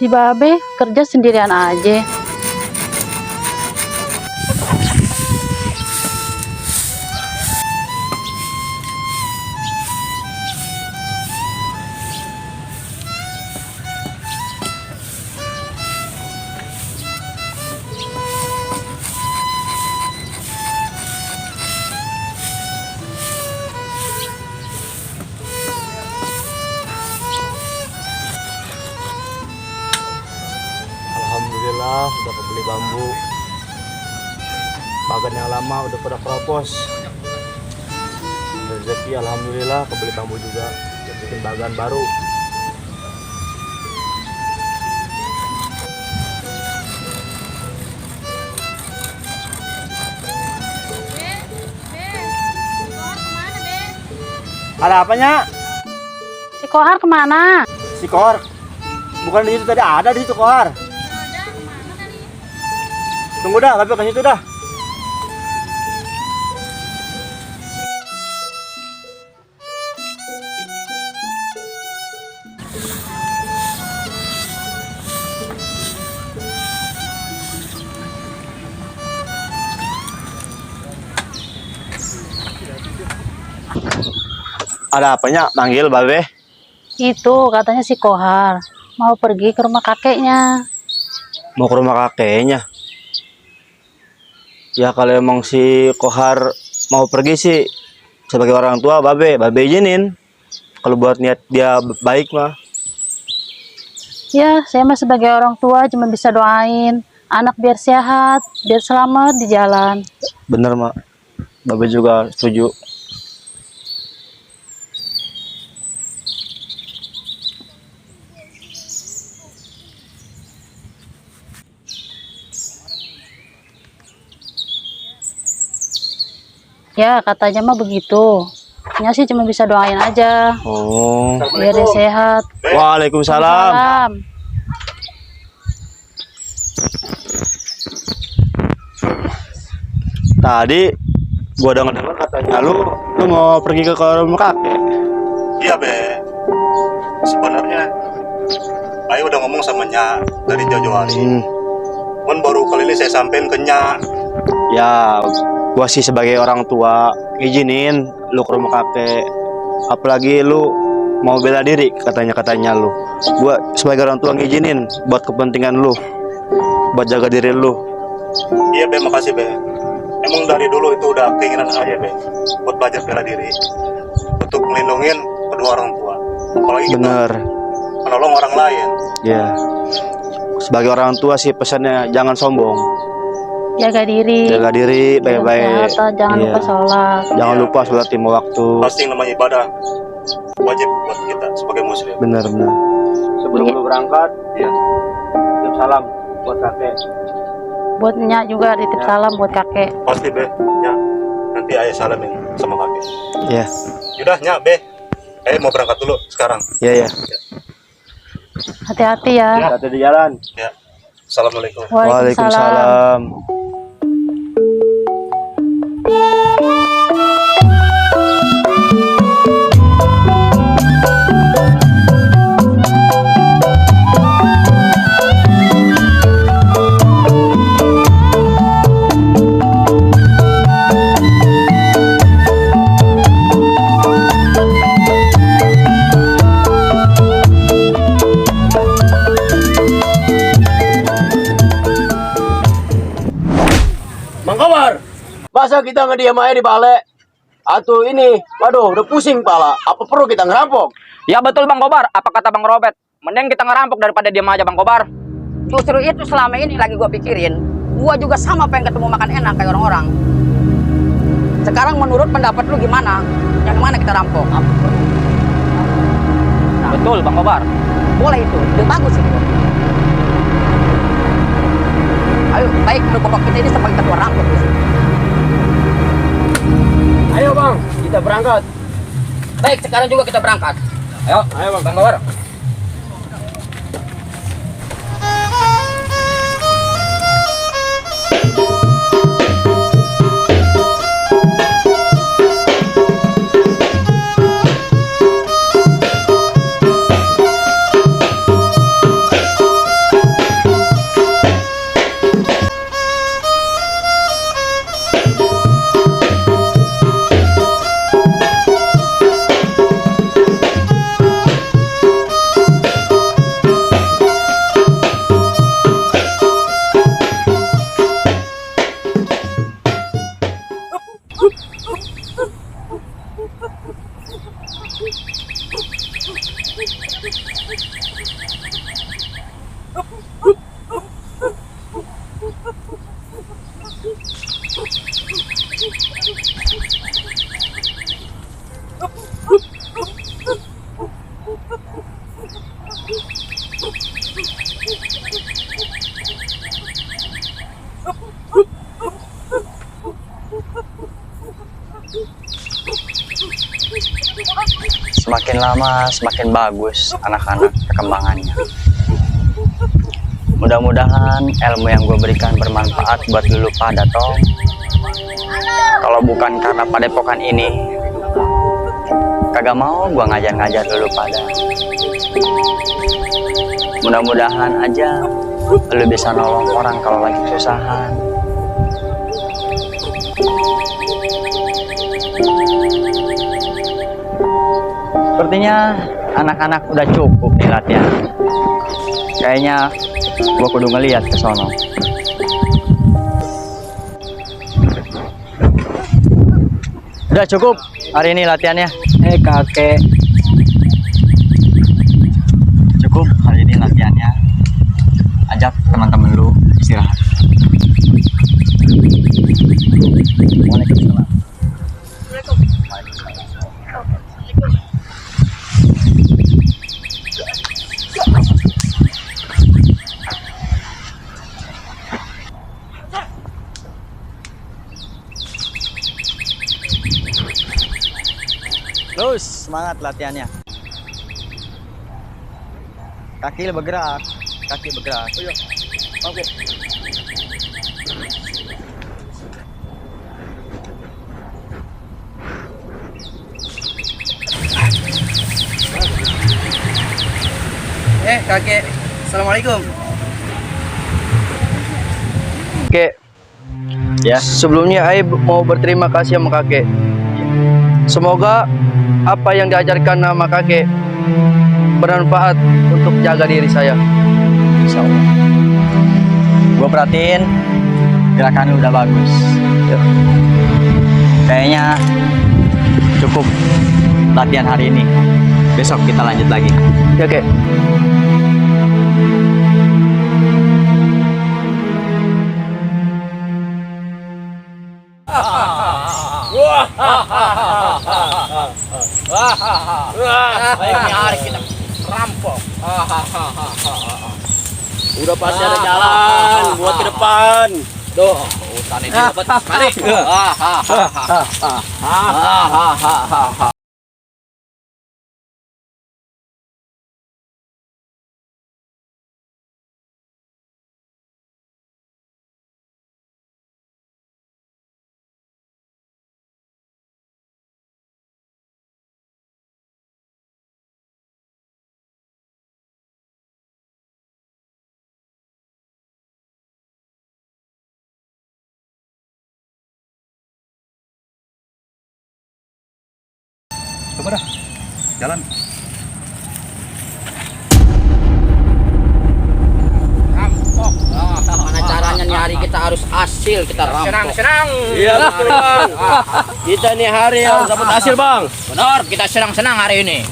Si Babe kerja sendirian aja. Alhamdulillah udah kebeli bambu. Bagan yang lama udah pada keropos. Rezeki alhamdulillah kebeli bambu juga. Bikin bagan baru. Ada apanya? Si Kohar kemana? Si Kohar. Bukan di situ tadi, ada di situ Kohar. Tunggu dah, tapi ke situ dah. Ada apanya? Manggil Babe. Itu katanya si Kohar mau pergi ke rumah kakeknya. Mau ke rumah kakeknya. Ya kalau emang si Kohar mau pergi sih sebagai orang tua Babe izinin. Kalau buat niat dia baik mah. Ya, saya mah sebagai orang tua cuma bisa doain anak biar sehat, biar selamat di jalan. Bener mak. Babe juga setuju. Ya, katanya mah begitu. Ya sih cuma bisa doain aja. Oh. Biar dia sehat. Waalaikumsalam. Salam. Tadi gua dengar katanya lu mau pergi ke rumah kakek. Iya be, sebenarnya Ayo udah ngomong sama Nya dari jauh-jauh hari. Kan baru kali ini saya sampein ke Nya. Ya, gua sih sebagai orang tua izinin lu ke rumah kakek. Apalagi lu mau bela diri katanya lu. Gua sebagai orang tua ngizinin buat kepentingan lu, buat jaga diri lu. Iya be, makasih be. Emang dari dulu itu udah keinginan saya be, buat belajar bela diri, untuk melindungi kedua orang tua. Apalagi kita Bener. menolong orang lain. Ya. Sebagai orang tua sih pesannya jangan sombong. Jaga diri. Jaga diri Jaga baik-baik. kesehatan, jangan Iya. lupa sholat. Jangan Iya. lupa sholat lima waktu. Pasti yang namanya ibadah wajib buat kita sebagai muslim. Bener. Sebelum Iya. lu berangkat, Iya. titip salam buat kakek. Buat Nya juga titip Ya. salam buat kakek. Pasti be, Nya. Nanti ayah salamin sama kakek. Iya. Yaudah Nya be, mau berangkat dulu sekarang. Iya. Hati-hati ya. Hati di jalan. Ya. Assalamualaikum. Waalaikumsalam. Mang Komar, masa kita ngediam aja di balik? Atau ini, waduh, udah pusing pala. Apa perlu kita ngerampok? Ya betul Bang Kobar, apa kata Bang Robert? Mending kita ngerampok daripada diam aja Bang Kobar. Justru itu selama ini lagi gue pikirin. Gue juga sama pengen ketemu makan enak kayak orang-orang. Sekarang menurut pendapat lu gimana? Yang mana kita rampok? Betul Bang Kobar. Boleh itu, ide bagus itu. Ayo, baik, kelompok kita ini sebagai ketua rampok. Ayo bang, kita berangkat. Baik, sekarang juga kita berangkat. Ayo Bang Kobar. semakin lama semakin bagus anak-anak perkembangannya. Mudah-mudahan ilmu yang gue berikan bermanfaat buat lu pada Tong. Kalau bukan karena padepokan ini, kagak mau gue ngajar-ngajar dulu pada. Mudah-mudahan aja lu bisa nolong orang kalau lagi kesusahan. Sepertinya anak-anak udah cukup nih latihan. Kayaknya gua kudu ngeliat ke sono. Udah cukup hari ini latihannya. Kakek. Cukup hari ini latihannya. Ajak teman-teman lu istirahat. Waalaikumsalam. Terus semangat latihannya. Kaki bergerak, kaki bergerak. Oh iya. Oke. Kakek. Assalamualaikum. Kakek. Ya. Sebelumnya Aib mau berterima kasih sama kakek. Semoga apa yang diajarkan sama kakek bermanfaat untuk jaga diri saya. Insya Allah. Gue perhatiin gerakan udah bagus. Kayaknya cukup latihan hari ini. Besok kita lanjut lagi. Ya, Kek. Baiknya hari kita rampok. Udah pasti ada jalan buat ke depan. Tuh, urusan ini dapat. Mari. Coba dah, jalan. Rampok. Mana caranya nih hari kita harus hasil kita rampok. Senang. Iya betul bang. Kita nih hari harus dapat hasil bang. Benar, kita senang-senang hari ini.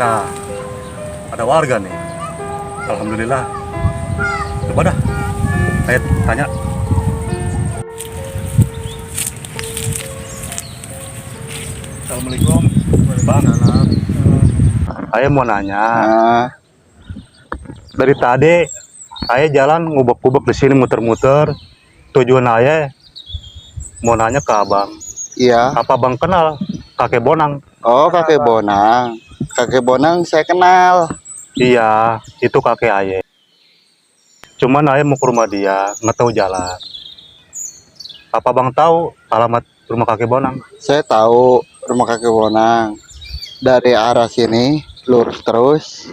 Nah, ada warga nih. Alhamdulillah. Coba dah, saya tanya. Assalamualaikum, Bang. Saya mau nanya. Dari tadi saya jalan ngubek-ngubek di sini muter-muter. Tujuan saya mau nanya ke Abang. Iya. Apa Bang kenal Kakek Bonang? Oh, Kakek Bonang. Kakek Bonang saya kenal. Iya, itu kakek ayah. Cuman ayah mau ke rumah dia, nggak tahu jalan. Apa Bang tahu alamat rumah kakek Bonang? Saya tahu rumah Kakek Bonang. Dari arah sini lurus terus.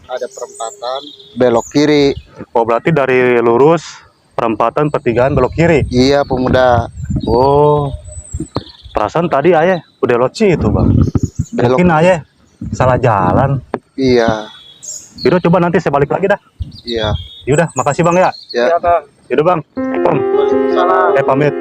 Ada perempatan belok kiri. Oh, berarti dari lurus perempatan pertigaan belok kiri. Iya, pemuda. Oh, perasaan tadi ayah udah lewat situ Bang. Belok. Mungkin ayah salah jalan. Iya. Yaudah, coba nanti saya balik lagi dah. Iya. Yaudah, makasih Bang ya. Ya. Yaudah Bang. Assalamualaikum. Pamit.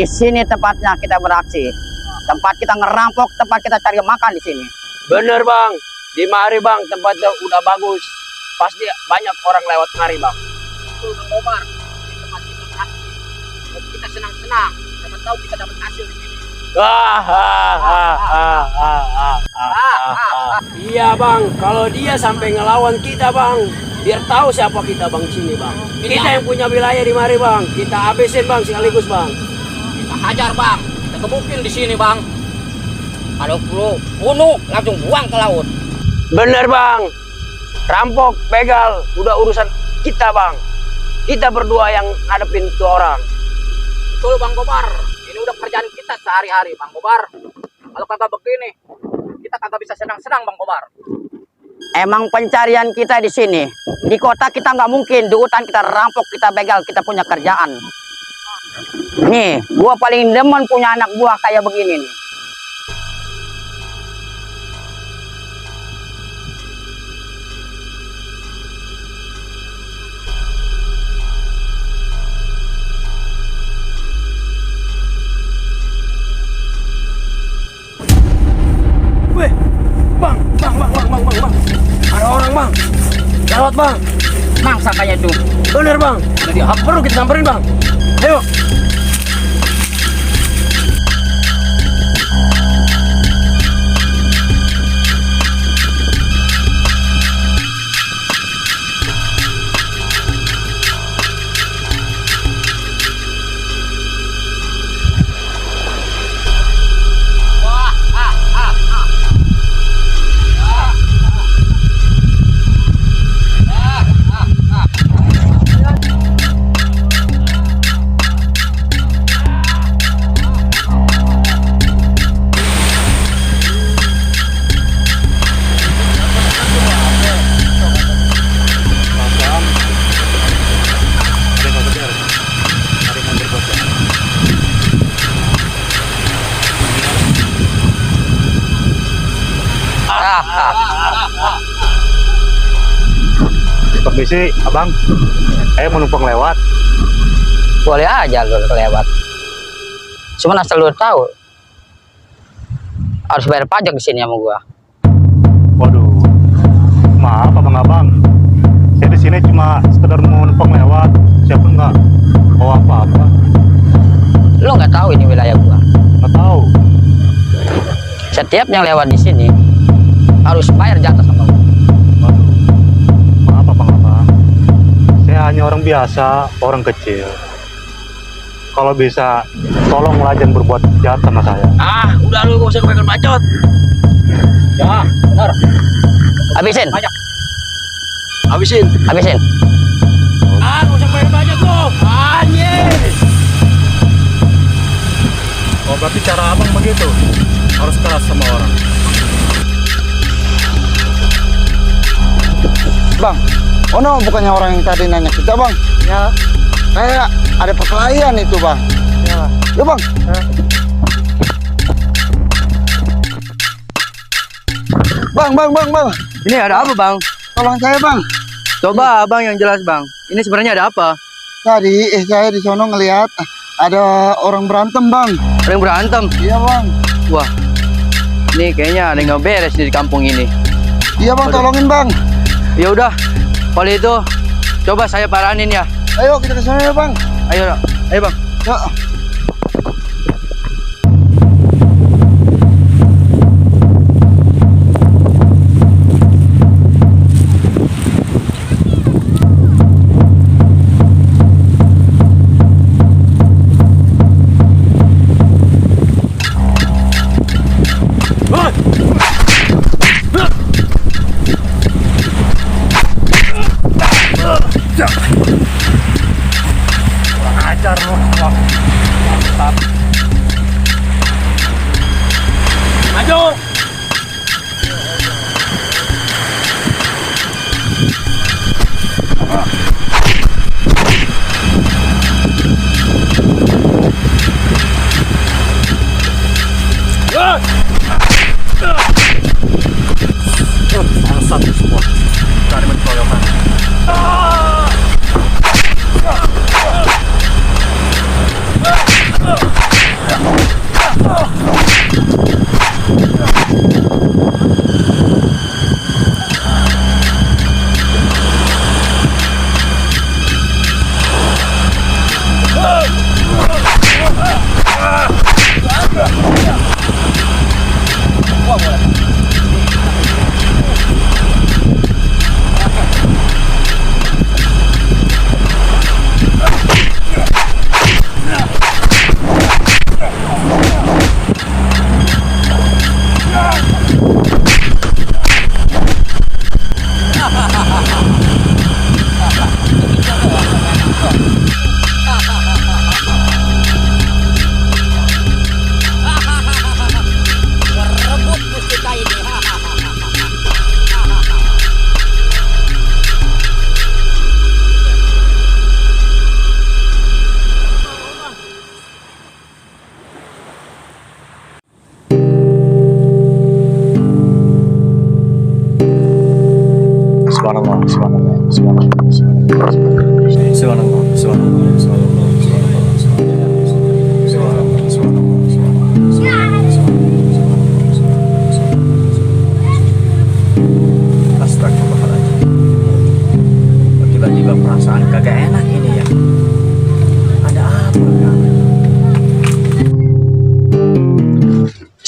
Di sini tempatnya kita beraksi. Tempat kita ngerampok, tempat kita cari makan di sini. Bener bang, di mari bang tempatnya udah bagus. Pasti banyak orang lewat mari bang. Betul Bang Kobar, di tempat kita beraksi. Kita senang-senang, siapa tahu kita dapat hasil di sini. Iya bang, kalau dia sampai ngelawan kita bang, biar tahu siapa kita bang sini bang. Kita yang punya wilayah di mari bang, kita habisin bang sekaligus bang. Kita hajar bang, kita gebukin di sini bang. Kalau perlu bunuh, langsung buang ke laut. Bener bang, rampok, begal, udah urusan kita bang. Kita berdua yang ngadepin tuh orang. Betul Bang Kobar, ini udah kerjaan kita sehari-hari Bang Kobar. Kalau kagak begini, kita kagak bisa senang-senang Bang Kobar. Emang pencarian kita di sini. Di kota kita nggak mungkin, di hutan kita rampok, kita begal, kita punya kerjaan. Nih, gua paling demen punya anak buah kayak begini nih. Ada orang bang, lewat bang. Mangsa kayak itu. Bener bang, jadi apa perlu kita samperin bang? Ayo. Permisi, abang. Mau numpang lewat. Boleh aja lu kelewat. Cuman asal lu tahu, harus bayar pajak di sini sama gua. Waduh, maaf abang-abang. Saya di sini cuma sekedar mau numpang lewat. Siapa nggak bawa apa-apa? Lu nggak tahu ini wilayah gua. Nggak tahu. Setiap yang lewat di sini harus bayar jatah sama gua. Waduh, maaf abang-abang. Saya hanya orang biasa, orang kecil. Kalau bisa, tolong jangan berbuat jahat sama saya. Udah lu gak usah kebanyakan bacot. Ya, benar. Habisin. Habisin. Habisin. Gak usah kebanyakan bacot lu. Anjir. Oh, berarti cara abang begitu? Harus keras sama orang. Bang, Ono bukannya orang yang tadi nanya kita bang? Ya. Kayak ada perkelahian itu bang. Ya. Ya bang. Bang. Ini ada apa bang? Tolong saya bang. Coba abang yang jelas bang. Ini sebenarnya ada apa? Tadi saya di sono ngelihat ada orang berantem bang. Ada yang berantem? Iya bang. Wah, ini kayaknya ada yang nggak beres di kampung ini. Iya bang, Waduh. tolongin bang. Ya udah, kalau itu coba saya paranin ya. Ayo kita ke sana ya bang. Ayo bang. Ya. Ajar lu. Mantap. Maju. Bangsat semua. Cari mencoyokan.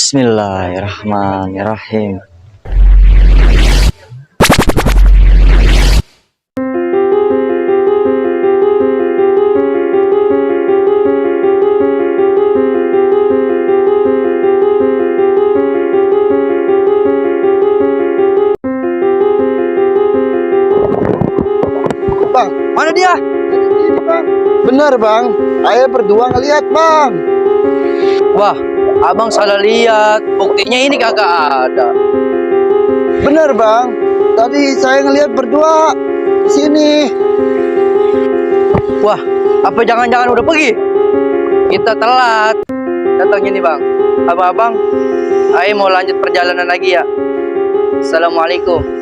Bismillahirrahmanirrahim. Bang, Mana dia? ini bang. Bener bang, ayah berdua ngeliat bang. Wah, abang salah lihat. Buktinya ini kagak ada. Bener bang, tadi saya ngeliat berdua di sini. Wah, apa jangan-jangan udah pergi? Kita telat datangnya nih bang. Abang-abang, ayo mau lanjut perjalanan lagi ya. Assalamualaikum.